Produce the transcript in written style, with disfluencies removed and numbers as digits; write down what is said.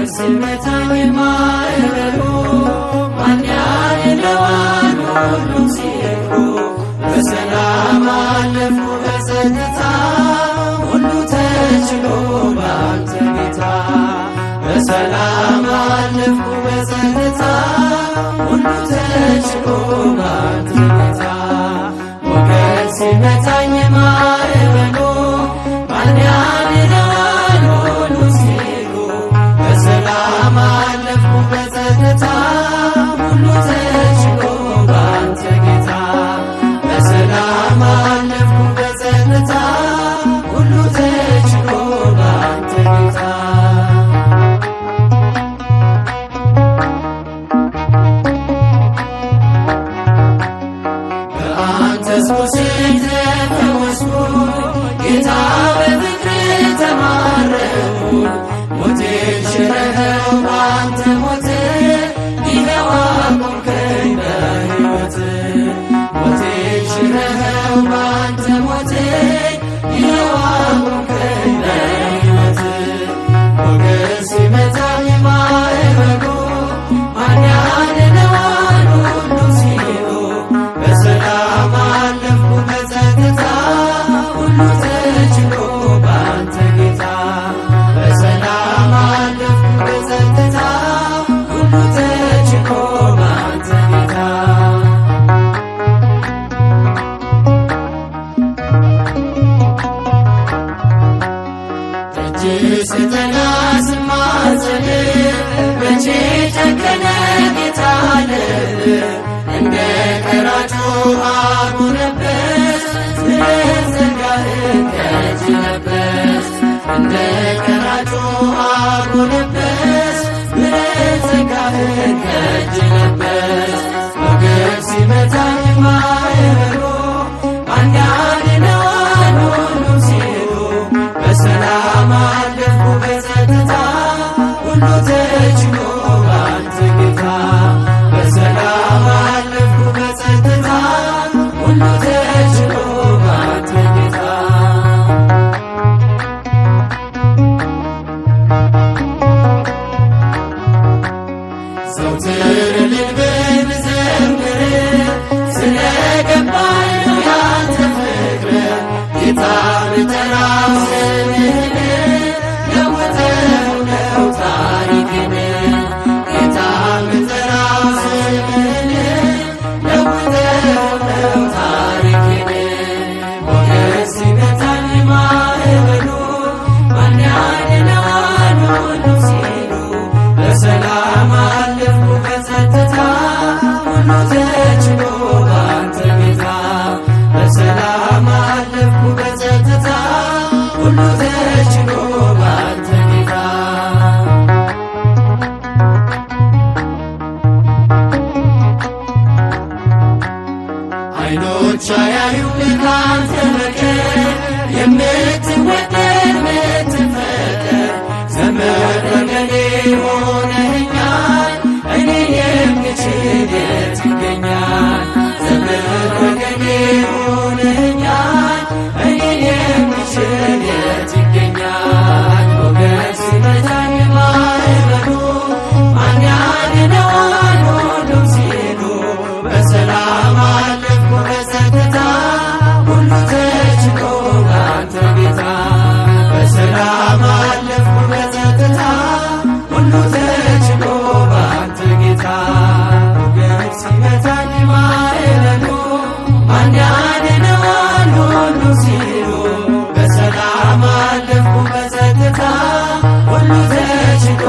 ሲመታኝ ማዕበሉ ማን ያድነዋል ሁሉም ሲሉ፣ በሰላም አለፍኩ በጸጥታ፣ ሁሉ ተችሎ ባንተ ጌታ። በሰላም አለፍኩ በጸጥታ፣ ሁሉ ተችሎ ባንተ ጌታ። ሞገድ ሲመታኝ ማዕበሉ ማን ያድነዋል ሁሉ ሲሉ፣ በሰላም አለፍኩ በጸጥታ፣ ሁሉ ተችሎ ባንተ ጌታ። በሰላም አለፍኩ በጸጥታ፣ ሁሉ ተችሎ ባንተ ጌታ። በአንተ ቁስል ተፈወስኩ ጌታ፣ በፍቅር ተማረኩ። ሞቴን ሽረኸው በአንተ ሞት፣ ይኸው አቆምከኝ በሕይወት። ሞቴን ሽረኸው በአንተ ሞት፣ ይኸው አቆምከኝ በሕይወት። ሞገድ ሲመታኝ ማዕበሉ ማን ያድነዋል ሁሉ ሲሉ፣ በሰላም አለፍኩ በጸጥታ፣ ሁሉ ተችሎ ባንተ ጌታ። በሰላም አለፍኩ በጸጥታ፣ ሁሉ ተችሎ ባንተ ጌታ። እጅ ስጠና ስማጸን መቼ ጨከነ ጌታ ልብ? እንደ ቀራጩ አጎነበስ፣ ምሕረት ጸጋህን ከእጅ ለበስ። እንደ ቀራጩ አጎነበስ፣ ምሕረት ጸጋህን ከእጅ ለበስ። ሞገድ ሲመታኝ ማዕበሉ ማን ያድነዋል ሁሉም ሲሉ፣ በሰላም አለፍኩ በጸጥታ፣ ሁሉ ተችሎ ባንተ ጌታ። በሰላም አለፍኩ በጸጥታ፣ ሁሉ ተችሎ ባንተ ጌታ። ዘውትር እልል ብል ብዘምር ስለገባኝ ነው ያንተ ፍቅር። ጌታ፣ ብጠራው ስምህን ለውጠኸው ነው ታሪኬን። ጌታ፣ ብጠራው ስምህን ለውጠኸው ነው ታሪኬን። ሞገድ ሲመታኝ ማዕበሉ ማን ያድነዋል ሁሉ ሲሉ፣ በሰላም አለፍኩ በጸጥታ፣ ሁሉ ተችሎ ባንተ ጌታ። በሰላም አለፍኩ በጸጥታ፣ ሁሉ ተችሎ ባንተ ጌታ። አይኖች አያዩም ካንተ በቀር፣ የምትወደድ የምትፈቀር፣ ዘመድ ወገኔ ሆነኸኛል። እኔን የሚችል የት ይገኛል? ዘመድ ወገኔ ሆነኸኛል፣ እኔን የሚችል የት ይገኛል? ሞገድ ሲመታኝ ማዕበሉ ማን ያድነዋል ሁሉም ሲሉ፣ በሰላም አለፍኩ በጸጥታ፣ ሁሉ ተችሎ ባንተ ጌታ። በሰላም አለፍኩ በጸጥታ፣ ሁሉ ተችሎ ባንተ ጌታ። ሞገድ ሲመታኝ ማዕበሉ ማን ያድነዋል ሁሉ ሲሉ፣ በሰላም አለፍኩ በጸጥታ፣ ሁሉ ተችሎ